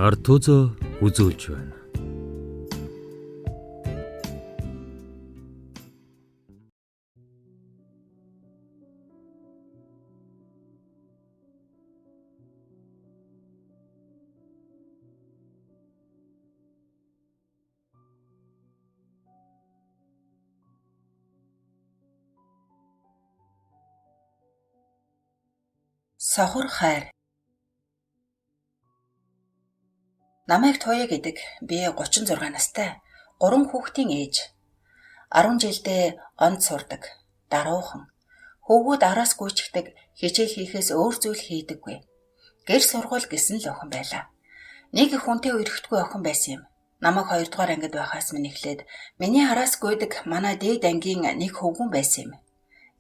Артузо үзүүлж байна. Сохор хайр. Намайг Туяа гэдэг. Би 36 настай. 3 хүүхдийн ээж. 10 жилдээ онд сурдаг. Даруухан. Хүүгүүд араас гүйчихдэг, хичээл хийхээс өөр зүйл хийдэггүй. Гэр сургууль гэсэн л охин байлаа. Нэг их хүнтэй үерхдэггүй охин байсан юм. Намайг 2 дугаар ангид байхаас минь эхлээд миний араас гүйдэг манай дээд ангийн нэг хөвгүн байсан юм.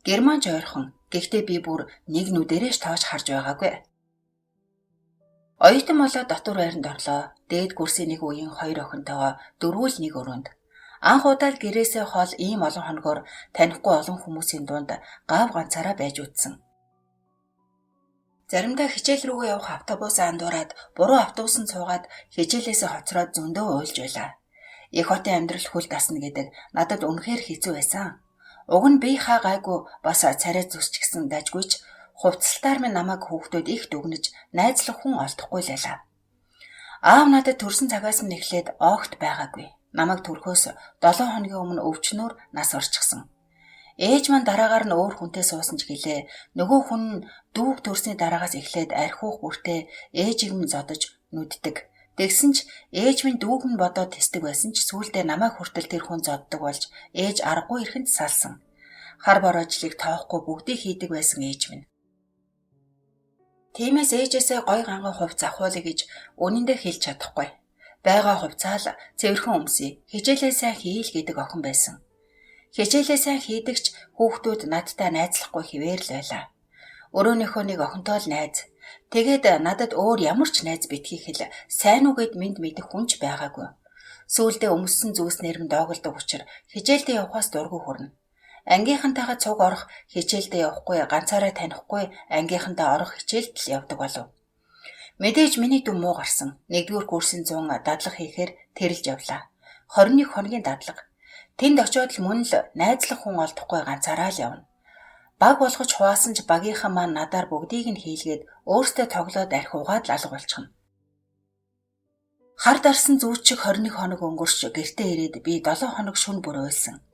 Германч ойрхон. Гэхдээ би бүр нэг нүдэрээ ч тоож харж байгаагүй. Оюутан болоод дотор байранд орлоо. Дээд курсын нэг үеийн хоёр охинтойгоо дөрвөл нэг өрөөнд. Анх удаа л гэрээсээ хол ийм олон хоногоор танихгүй олон хүмүүсийн дунд гав ганцаараа байж үтсэн. Заримдаа хичээл рүүгээ явах автобус андуураад буруу автобусанд суугаад хичээлээсээ хоцроод зөндөө уйлж байлаа. Их хотын амьдрал хөл дасна гэдэг надад үнэхээр хэцүү байсан. Уг нь би хаа гайгүй бас царай зүсч гисэн дажгүйч хувцалтаар минь намайг хүүхдүүд их дүгнэж найзлах хүн олдохгүй л байлаа. Аав надад төрсэн цагаас нь эхлээд огт байгаагүй. Намайг төрхөөс 7 хоногийн өмнө өвчнөөр нас орчихсон. Ээж маань дараагаар нь өөр хүнтэй суусан ч гэлээ. Нөгөө хүн нь дүүг төрсний дараагаас эхлээд архиух бүртээ ээжийг минь зодож нүддэг. Тэгсэн ч ээж минь дүүг минь бодоод тэсдэг байсан ч сүүлдээ намайг хүртэл тэр хүн зоддог болж ээж аргагүй ирэхэнд салсан. Хар бороожлыг тоохгүй бүгдийг хийдэг байсан ээж минь. Тиймээс ээжээсээ гой ганган хувц авахуулъя гэж үнэндээ хэлж чадахгүй. Байгаа хувцаа л цэвэрхэн өмсөе. Хичээлээ сайн хийл гэдэг охин байсан. Хичээлээ сайн хийдэг ч хүүхдүүд надтай найзлахгүй хിവэр л байлаа. Өрөөнийхөө нэг охинтой л найз. Тэгээд надад өөр ямар ч найз битгий хэл сайн уу гэд мэд мэдэх хүн ч байгаагүй. Сүүлдээ өмссөн зүйлснээр нь доголдог учир хичээлдээ явахаас дургүй хүрнэ. Ангийнхантайгаа цуг орох хичээлдээ явахгүй, ганцаараа танихгүй ангийнхантаа орох хичээлд л явдаг болов. Мэдээж миний дүн муу гарсан. 1-р курсын 100 дадлага хийхээр тэрэлж явлаа. 21 хоногийн дадлага. Тэнд очиод л мөн л найзлах хүн олдохгүй ганцаараа л явна. Баг болгож хуваасан ч багийнхан маань надаар бүгдийг нь хийлгээд өөртөө тоглоод архи угаад л алга болчихно. Хар дарсан зүүч шиг 21 хоног өнгөрч гэртээ ирээд би 7 хоног шүн бүр уйлсан.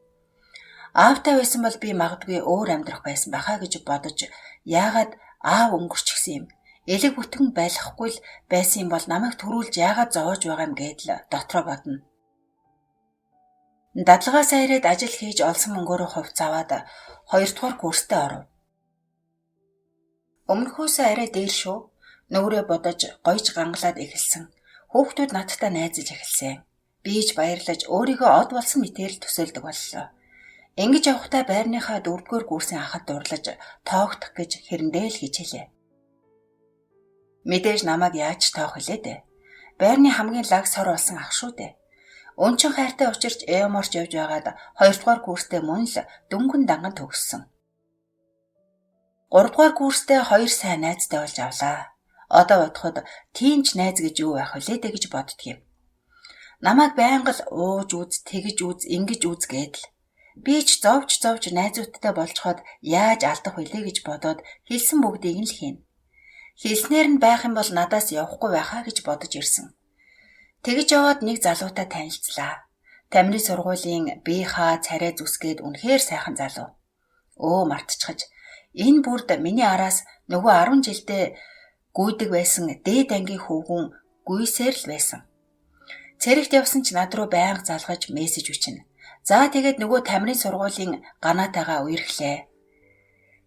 Аавтай байсан бол би магадгүй өөр амьдрах байсан байхаа гэж бодож яагаад аав өнгөрчихсөн юм. Элэг бүтэн байлгахгүй л байсан юм бол намайг төрүүлж яагаад зовоож байгаа юм гэдэл дотроо бодно. Дадлагаасаа ирээд ажил хийж олсон мөнгөөрөө хувц аваад 2 дугаар курстээ оров. Өмнөхөөсөө арай дээр шүү. Нүгрээ бодож гоёж гангалаад эхэлсэн. Хүүхдүүд надтай найзаж эхэлсэн. Би ч баярлаж өөрийгөө од болсон мэтээр л төсөөлдөг боллоо. Ингэж явахдаа байрныхаа 4-р курсын ахад дурлаж тоогдох гэж хэрэндээ л хичээлээ. Мэдээж намайг яаж тоох илээ дээ. Байрны хамгийн лаг сор болсон ах шүү дээ. Өнчин хайртай учирч эморч явж байгаад 2-р курстэй мөн л дөнгөн данган төгссөн. 3-р курстэй 2 сайн найзтай болж авлаа. Одоо бодоход тийм ч найз гэж юу байх вүлээ дээ гэж боддөг юм. Намайг байнга л ууж үз, тэгэж үз, ингэж үз гэдэл. Би ч зовж зовж найзуудтай болцоход яаж алдах вүлээ гэж бодоод хэлсэн бүгдийг нь л хийнэ. Хэлснээр нь байх юм бол надаас явахгүй байхаа гэж бодож ирсэн. Тэгж яваад нэг залуутай танилцлаа. Тамирын сургуулийн бийнхаа царай зүсгээд үнэхээр сайхан залуу. Өө мартчихаж энэ бүрд миний араас нөгөө 10 жилдээ гүйдэг байсан дээд ангийн хөвгүн гүйсээр л байсан. Цэрэгт явсан ч над руу байнга залгаж мессеж бичнэ. За тэгээд нөгөө тамирын сургуулийн ганаатайгаа үерхлээ.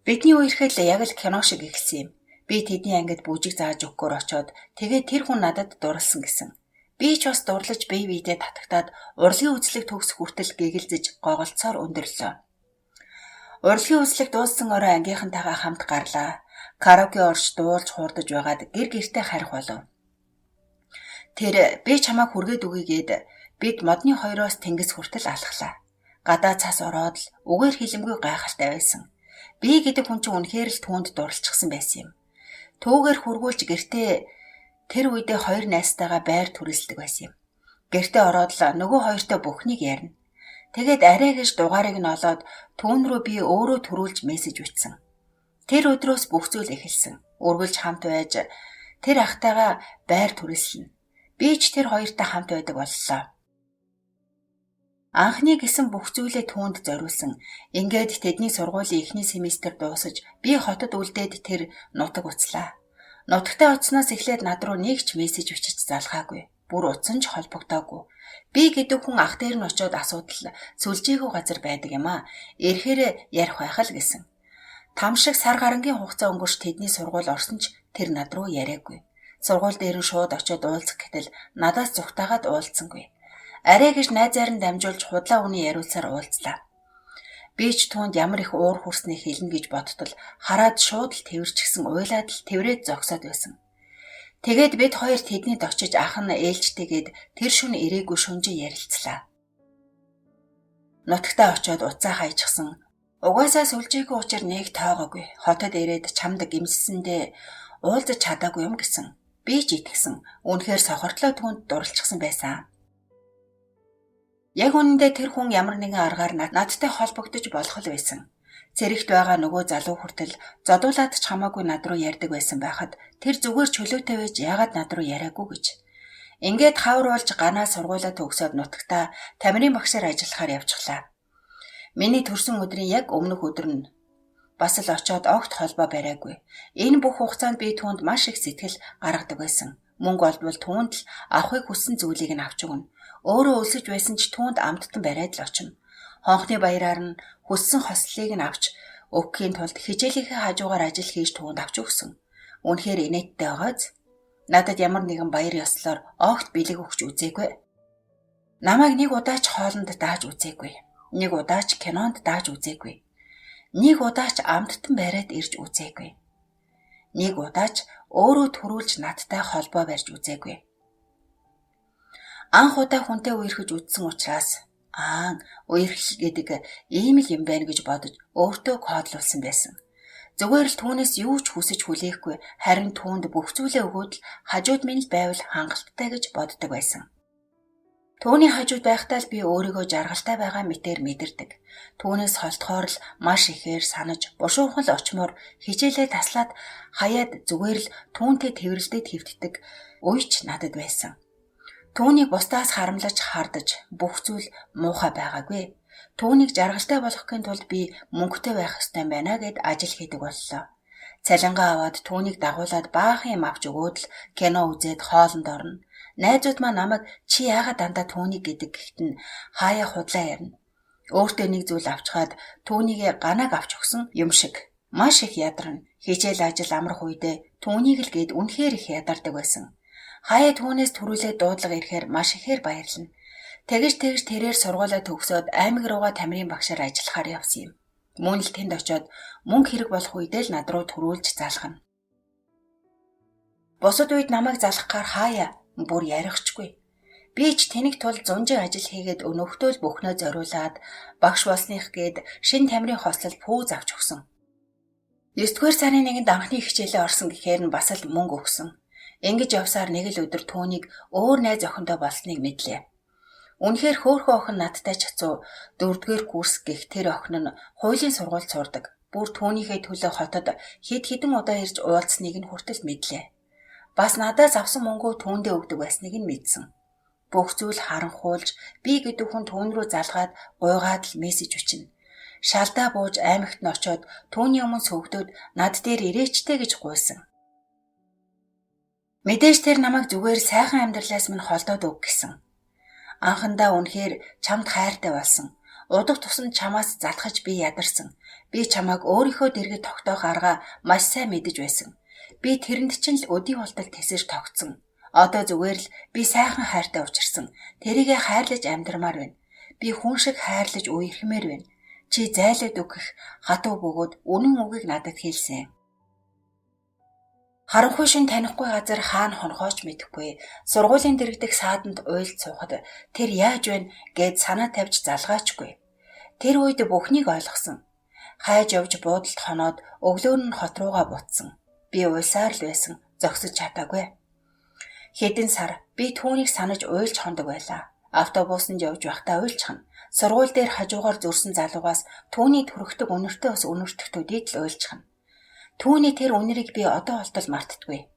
Бидний үерхэл яг л кино шиг эхэлсэн юм. Би тэдний ангид бүжиг зааж өгөхөөр очоод тэгээд тэр хүн надад дурлсан гэсэн. Би ч бас дурлаж бие биедээ татагтаад урлагийн үзлэг төгсөх хүртэл гэгэлзэж гоголцоор өндөрлөө. Урлагийн үзлэг дууссан орой ангийнхантайгаа хамт гарлаа. Караоке орж дуулж хуурдаж байгаад гэр гэртээ харих болов. Тэр би чамайг хүргээд өгье гээд бид модны хоёроос тэнгис хүртэл алхлаа. Гадаа цас ороод л үгээр хэлэмгүй гайхалтай байсан. Би гэдэг хүн чинь үнэхээр л түүнд дурлчихсан байсан юм. Түүгээр хүргүүлж гэртээ Тэр үедээ хоёр найзтайгаа байр түрээсэлдэг байсан юм. Гэртээ ороод л нөгөө хоёртой бүхнийг ярина. Тэгээд арай гэж дугаарыг нь олоод түүн рүү би өөрөө түрүүлж мессеж бичсэн. Тэр өдрөөс бүх зүйл эхэлсэн. Үргэлж хамт байж тэр ахтайгаа байр түрээслэнэ. Би ч тэр хоёртой хамт байдаг боллоо. Анхны гэсэн бүх зүйлээ түүнд зориулсан. Ингээд тэдний сургуулийн эхний семестр дуусаж би хотод үлдээд тэр нутаг уцлаа. Нутагтаа очсноос эхлээд над руу нэг ч мессеж бичиж залгаагүй. Бүр утсан ч холбогдоогүй. Би гэдэг хүн ах дээр нь очиод асуудал сүлжээгүй газар байдаг юм аа. Ирэхээр ярих байх л гэсэн. Там шиг сар гарангийн хугацаа өнгөрч тэдний сургууль орсон ч тэр над руу яриаггүй. Сургууль дээр нь шууд очиод уулзах гэтэл надаас зүгтаагаад уулзсангүй. Арай гэж найзаар нь дамжуулж худлаа үний яриулсаар уулзлаа. Би ч түүнд ямар их уур хүрснийг хэлнэ гэж бодтол хараад шууд л тэвэрчихсэн уйлаад л тэврээд зогсоод байсан. Тэгээд бид хоёр тэднийд очиж ах нь ээлжтэйгээд тэр шөнө ирээгүй шүнжин ярилцлаа. Нутагтаа очиод уцаа хайчихсан. Угаасаа сүлжээгүй учир нэг тоогоогүй. Хотод ирээд чамд гимсэндээ уулзаж чадаагүй юм гэсэн. Би ч итгэсэн. Үнэхээр сохортлоо түүнд дурлчихсан байсан. Яг үнэндээ тэр хүн ямар нэгэн аргаар надтай холбогдож болох л байсан. Цэрэгт байгаа нөгөө залуу хүртэл зодуулаад ч хамаагүй над руу ярьдаг байсан байхад тэр зүгээр чөлөөтэй байж яагаад над руу яриаггүй гэж. Ингээд хавар болж ганаа сургуулаа төгсөөд нутагтаа тамирын багшаар ажиллахаар явчихлаа. Миний төрсөн өдрийн яг өмнөх өдөр нь бас л очиод огт холбоо бариагүй. Энэ бүх хугацаанд би түүнд маш их сэтгэл гаргадаг байсан. Мөнгө олбол түүнд л авахыг хүссэн зүйлийг нь авч өгнө. Өөрөө өлсөж байсан ч түүнд амттан бариад л очино. Хонхны баяраар нь хүссэн хослолыг нь авч өгөхийн тулд хичээлийнхээ хажуугаар ажил хийж түүнд авч өгсөн. Үнэхээр инээдтэй байгааз. Надад ямар нэгэн баяр ёслолоор огт бэлэг өгч үзээгүй. Намайг нэг удаа ч хоолнд дааж үзээгүй. Нэг удаа ч кинонд дааж үзээгүй. Нэг удаа ч амттан бариад ирж үзээгүй. Нэг удаа ч өөрөө түрүүлж надтай холбоо барьж үзээгүй. Анх удаа хүнтэй үерхэж үзсэн учраас үерхэл гэдэг ийм л юм байна гэж бодож өөртөө кодлуулсан байсан. Зүгээр л түүнээс юу ч хүсэж хүлээхгүй харин түүнд бүх зүйлээ өгөөд л хажууд минь л байвал хангалттай гэж боддог байсан. Түүний хажууд байхдаа л би өөрийгөө жаргалтай байгаа мэтээр мэдэрдэг. Түүнээс холдохоор л маш ихээр санаж бушуухан л очмоор хичээлээ таслаад хаяад зүгээр л түүнтэй тэврэлдээд хэвтдэг үе ч надад байсан. Түүнийг бусдаас харамлаж хардаж бүх зүйл муухай байгаагүй. Түүнийг жаргалтай болгохын тулд би мөнгөтэй байх ёстой юм байна гэд ажил хийдэг боллоо. Цалингаа аваад түүнийг дагуулад баахан юм авч өгөөд л кино үзээд хоолнд орно. Найзууд маань намайг чи яагаад дандаа түүнийг гэдэг гэхэд нь хаяа худлаа ярина. Өөртөө нэг зүйл авчхаад түүнийг ганаг авч өгсөн юм шиг маш их ядарна. Хичээл ажил амрах үедээ түүнийг л гээд үнэхээр их ядардаг байсан. Хаяа түүнээс түрүүлээд дуудлага ирэхээр маш ихээр баярлна. Тэгэж тэрээр сургуулаа төгсөөд аймаг руугаа тамирын багшаар ажиллахаар явсан юм. Мөн л тэнд очиод мөнгө хэрэг болох үедээ л над руу түрүүлж залгана. Бусад үед намайг залгахаар хаяа бүр ярихчгүй. Би ч тэнэг тул зунжин ажил хийгээд өнөختөө л бүхнөө зориулаад багш болсных гээд шин тамирын хослол пүүз авч өгсөн. 9-р сарын 1-нд анхны хичээлээ орсон гэхээр нь бас л мөнгө өгсөн. Ингэж явсаар нэг л өдөр түүнийг өөр найз охинтой болсныг мэдлээ. Үнэхээр хөөрхөн охин надтай чацуу 4-р курс гэх тэр охин нь хуулийн сургуульд сурдаг. Бүр түүнийхээ төлөө хотод хэд хэдэн удаа ирж уулзсныг нь хүртэл мэдлээ. Бас надаас авсан мөнгөө түүндээ өгдөг байсныг нь мэдсэн. Бүх зүйл харанхуулж би гэдэг хүн түүн рүү залгаад гуйгаад л мессеж бичнэ. Шалдаа бууж аймагт нь очиод түүний өмнө сөгдөөд над дээр ирээчтэй гэж гуйсан. Мэдээж тэр намайг зүгээр сайхан амьдралаас минь холдоод өг гэсэн. Анхандаа үнэхээр чамд хайртай болсон. Удах тусам чамаас залхаж би ядарсан. Би чамайг өөрийнхөө дэргэд тогтоох арга маш сайн мэдэж байсан. Би тэрэнд чинь л өдий болтол тэсэж тогтсон. Одоо зүгээр л би сайхан хайртай учирсан. Тэрийгэ хайрлаж амьдрмаар байна. Би хүн шиг хайрлаж үерхмээр байна. Чи зайлаад өгөх хатуу бөгөөд үнэн үгийг надад хэлсэн. Харанхуй шин танихгүй газар хаана хонхооч мэдэхгүй. Сургуулийн дэргэдэх сааданд уйлд суухад тэр яаж байна гэд санаа тавьж залгаачгүй. Тэр үед бүхнийг ойлгосон. Хайж явж буудалд хоноод өглөөр нь хот руугаа буцсан. Би уйлсаар л байсан. Зогсож чадаагүй. Хэдэн сар би түүнийг санаж уйлж хондог байлаа. Автобусанд явж байхдаа уйлчихна. Сургууль дээр хажуугаар зөрсөн залуугаас түүний төрхтөг үнэртэй ус үнэртэх төдийд л уйлчихна. Түүний тэр үнэрийг би одоо болтол мартдаггүй.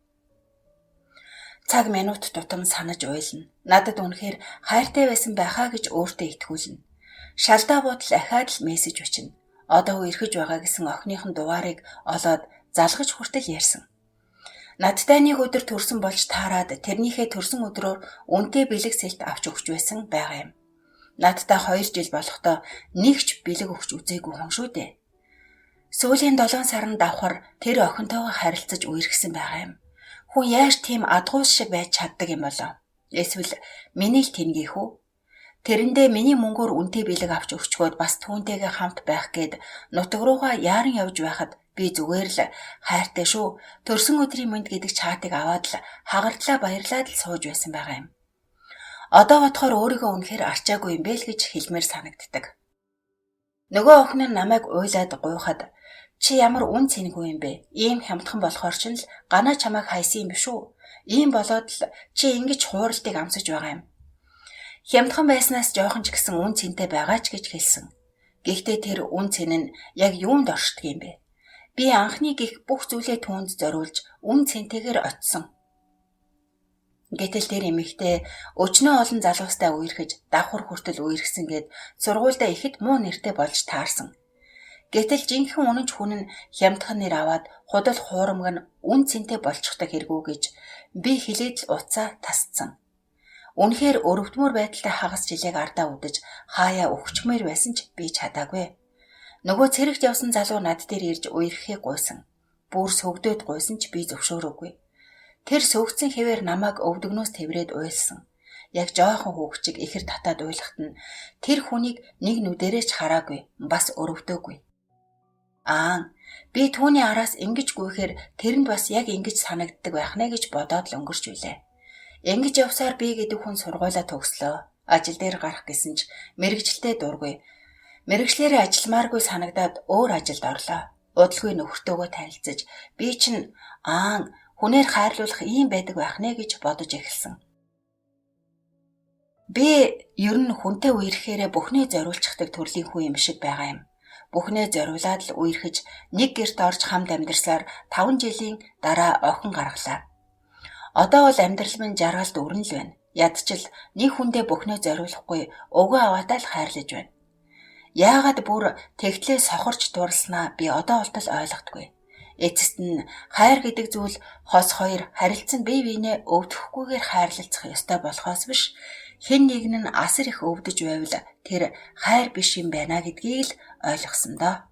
Цаг минут тутам санаж уйлна. Надад үнэхээр хайртай байсан байхаа гэж өөртөө итгүүлнэ. Шалдаа буудал ахиад л мессеж бичнэ. Одоо үерхэж байгаа гэсэн охиных нь дугаарыг олоод залгаж хүртэл ярьсан. Надтай нэг өдөр төрсөн болж таарад тэрнийхээ төрсөн өдрөөр үнэтэй бэлэг сэлт авч өгч байсан байгаа юм. Надтай 2 жил болохдоо нэг ч бэлэг өгч үзээгүй хүн шүү дээ. Сүүлийн 7 сарн давхар тэр охинтойгоо харилцаж үерхсэн байгаа юм. Хүн яаж тийм адгуус шиг байж чаддаг юм болов? Эсвэл миний л тэнгийнх үү? Тэрэндээ миний мөнгөөр үнэтэй бэлэг авч өгчгөөд бас түүнтэйгээ хамт байх гээд нутаг руугаа яаран явж байхад би зүгээр л хайртай шүү. Төрсөн өдрийн мэнд гэдэг чатыг аваад л хагардлаа баярлаад л сууж байсан байгаа юм. Одоо бодохоор өөрийгөө үнэхээр арчаагүй юм бэ л гэж хэлмээр санагддаг. Нөгөө охин нь намайг уйлаад гуйхад чи ямар үн цэнгүй юм бэ? Ийм хямдхан болохоор ч л ганаа чамайг хайсан юм биш үү? Ийм болоод л чи ингэж хууралтыг амсаж байгаа юм. Хямдхан байснаас жоохон ч гэсэн үн цэнтэй байгаа ч гэж хэлсэн. Гэхдээ тэр үн цэн нь яг юунд оршдог юм бэ? Би анхны гих бүх зүйлээ түүнд зориулж үн цэнтэйгээр очсон. Гэтэл тэр эмэгтэй өчнөө олон залуустай үерхэж давхар хүртэл үерхсэн гээд сургуульдаа ихэд муу нэртэй болж таарсан. Гэтэл жинхэнэ үнэнч хүн нь хямдхан нэр аваад худал хуурамг нь үн цэнтэй болчихдог хэрэгүү гэж би хэлээд л уцаа тасцсан. Үнэхээр өрөвдмөр байдалтай хагас жилийг ардаа үдэж хаяа өгчмээр байсан ч би чадаагүй. Нөгөө цэрэгт явсан залуу над дээр ирж үерхэхийг гуйсан. Бүр сөгдөөд гуйсан ч би зөвшөөрөөгүй. Тэр сөгдсөн хэвээр намайг өвдөгнөөс тэврээд уйлсан. Яг жоохон хүүхчиг ихэр татаад уйлахт нь тэр хүнийг нэг нүдэрээ ч хараагүй, бас өрөвдөөгүй. Аа, би түүний араас ингэж гүйхээр тэрэнд бас яг ингэж санагддаг байх нэ гэж бодоод л өнгөрч билээ. Ингэж явсаар би гэдэг хүн сургуулаа төгслөө. Ажил дээр гарах гэсэн ч мэргэжилтэй дургүй. Мэргэжлээрээ ажилламааргүй санагдаад өөр ажилд орлоо. Удалгүй нөхөртөөгөө танилцаж би чинь аа хүнээр хайрлуулах ийм байдаг байх нэ гэж бодож эхэлсэн. Би ер нь хүнтэй үерхээрээ бүхнээ зориулчихдаг төрлийн хүн юм шиг байгаа юм. Бүхнээ зориулаад л үерхэж нэг гэрт орж хамт амьдарсаар 5 жилийн дараа охин гаргалаа. Одоо бол амьдрал минь жаргалд өрнө л байна. Ядчил нэг хүндээ бүхнээ зориулахгүй өгөө аваатаа л хайрлаж байна. Яагаад бүр тэгтлээ сохорч дурласнаа би одоо болтол ойлгохгүй. Эцэст нь хайр гэдэг зүйл хос хоёр харилцан бие биенээ өвдөөхгүйгээр хайрлалцах ёстой болохоос биш хэн нэг нь асар их өвдөж байвал тэр хайр биш юм байна гэдгийг л ойлгосон доо.